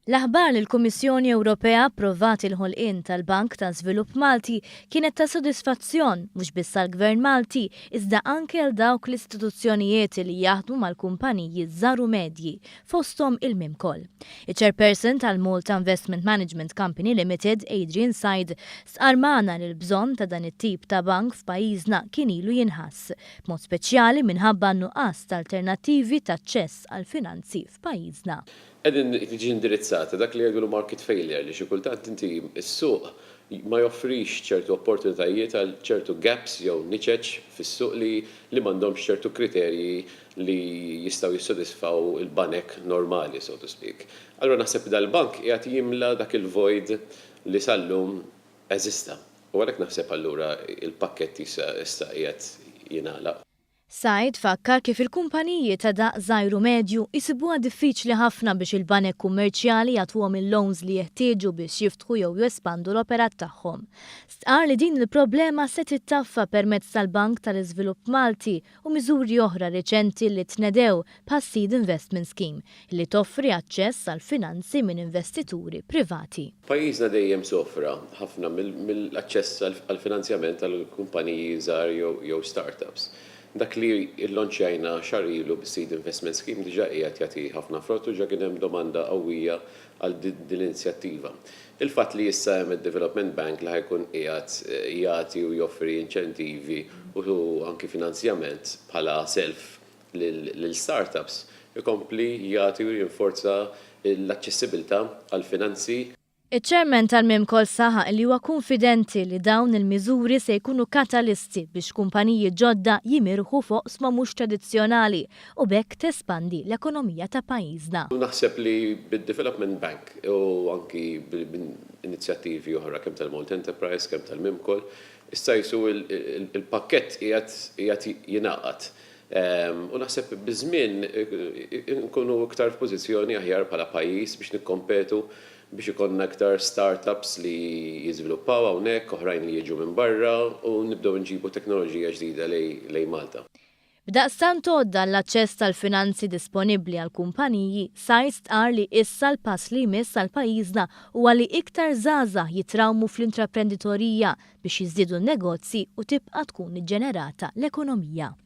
L-aħbar li l-Kummissjoni Ewropea approvat il-ħolqien tal-Bank ta' Żvilupp Malti kienet ta' sodisfazzjon mhux biss għall-Gvern Malti iżda anke għal dawk l-istituzzjonijiet li jaħdmu mal-kumpaniji żgħar u medji, fosthom il-MIMCOL. Iċ-Chairperson tal-Malta Investment Management Company Limited, Adrian Said, stqarr magħna li l-bżonn ta' dan it-tip ta' bank f'pajjiżna kien ilu jinħass, b'mod speċjali minħabba n-nuqqas ta' alternattivi t'aċċess għall-finanzi f'pajjiżna. Qegħdin tiġi indirizzata dak li jgħidulu market failure li xi kultant inti s-suq ma joffrix ċertu opportunitajiet għal ċertu gaps jew niċeċ fis-suq li li m'għandhomx ċertu kriterji li jistgħu jissodisfaw il-banek normali, so to speak. Allura naħseb li dal-bank qiegħed jimla dak il-void li sal-lum eżista. U għalhekk naħseb allura il-pakkett issa issa qiegħed jingħalaq. Said fakkar kif il-kumpaniji ta' daqs żgħir u medju jsibuha diffiċli ħafna biex il-banek kummerċjali jagħtuhom il-loans li jeħtieġu biex jiftħu jew jespandu l-operat tagħhom. Stqarr li din il-problema se tittaffa permezz tal-Bank tal-Iżvilupp Malti u miżuri oħra riċenti li tnedew bħas-Seed Investment Scheme li toffri aċċess għal finanzi minn investituri privati. Pajjiżna dejjem sofra ħafna mill-aċċess għall-finanzjament għal kumpaniji żgħar jew start-ups. Dak li llonċjajna xahar ilu bis-Seed Investment Scheme diġà qiegħed jagħti ħafna frott u ġa kien hemm domanda qawwija għal din l-inizjattiva. Il-fatt li issa hemm id-Development Bank li ħa jkun qiegħed jagħti u joffri inċentivi u anki finanzjament bħala self lil startups ikompli jagħti u jinforza l-aċċessibilità għall-finanzi. Iċ-Chairman tal-MIMCOL saħaq li huwa kunfidenti li dawn il-miżuri se jkunu katalisti biex kumpaniji ġodda jimirħu f'oqsma mhux tradizzjonali u b'hekk tespandi l-ekonomija ta' pajjiżna. Naħseb li bid-Development Bank u anki b'inizjattivi oħra kemm tal-Malta Enterprise, kemm tal-MIMCOL, issa qisu l-pakkett qiegħed jingħaqad. U naħseb biż-żmien nkunu iktar f'pożizzjoni aħjar bħala pajjiż biex nikkompetu biex ikollna iktar startups li jiżviluppaw hawnhekk, oħrajn li jiġu minn barra u nibdew inġibu teknoloġija ġdida lejn Malta. B'daqstant għodda għall-aċċess tal-finanzi disponibbli għall-kumpaniji, Said stqarr li issa l-pass li jmiss għal pajjiżna huwa li iktar żgħażagħ jitrawmu fl-intraprenditorija biex jiżdiedu n-negozji u tibqa' tkun iġġenerata l-ekonomija.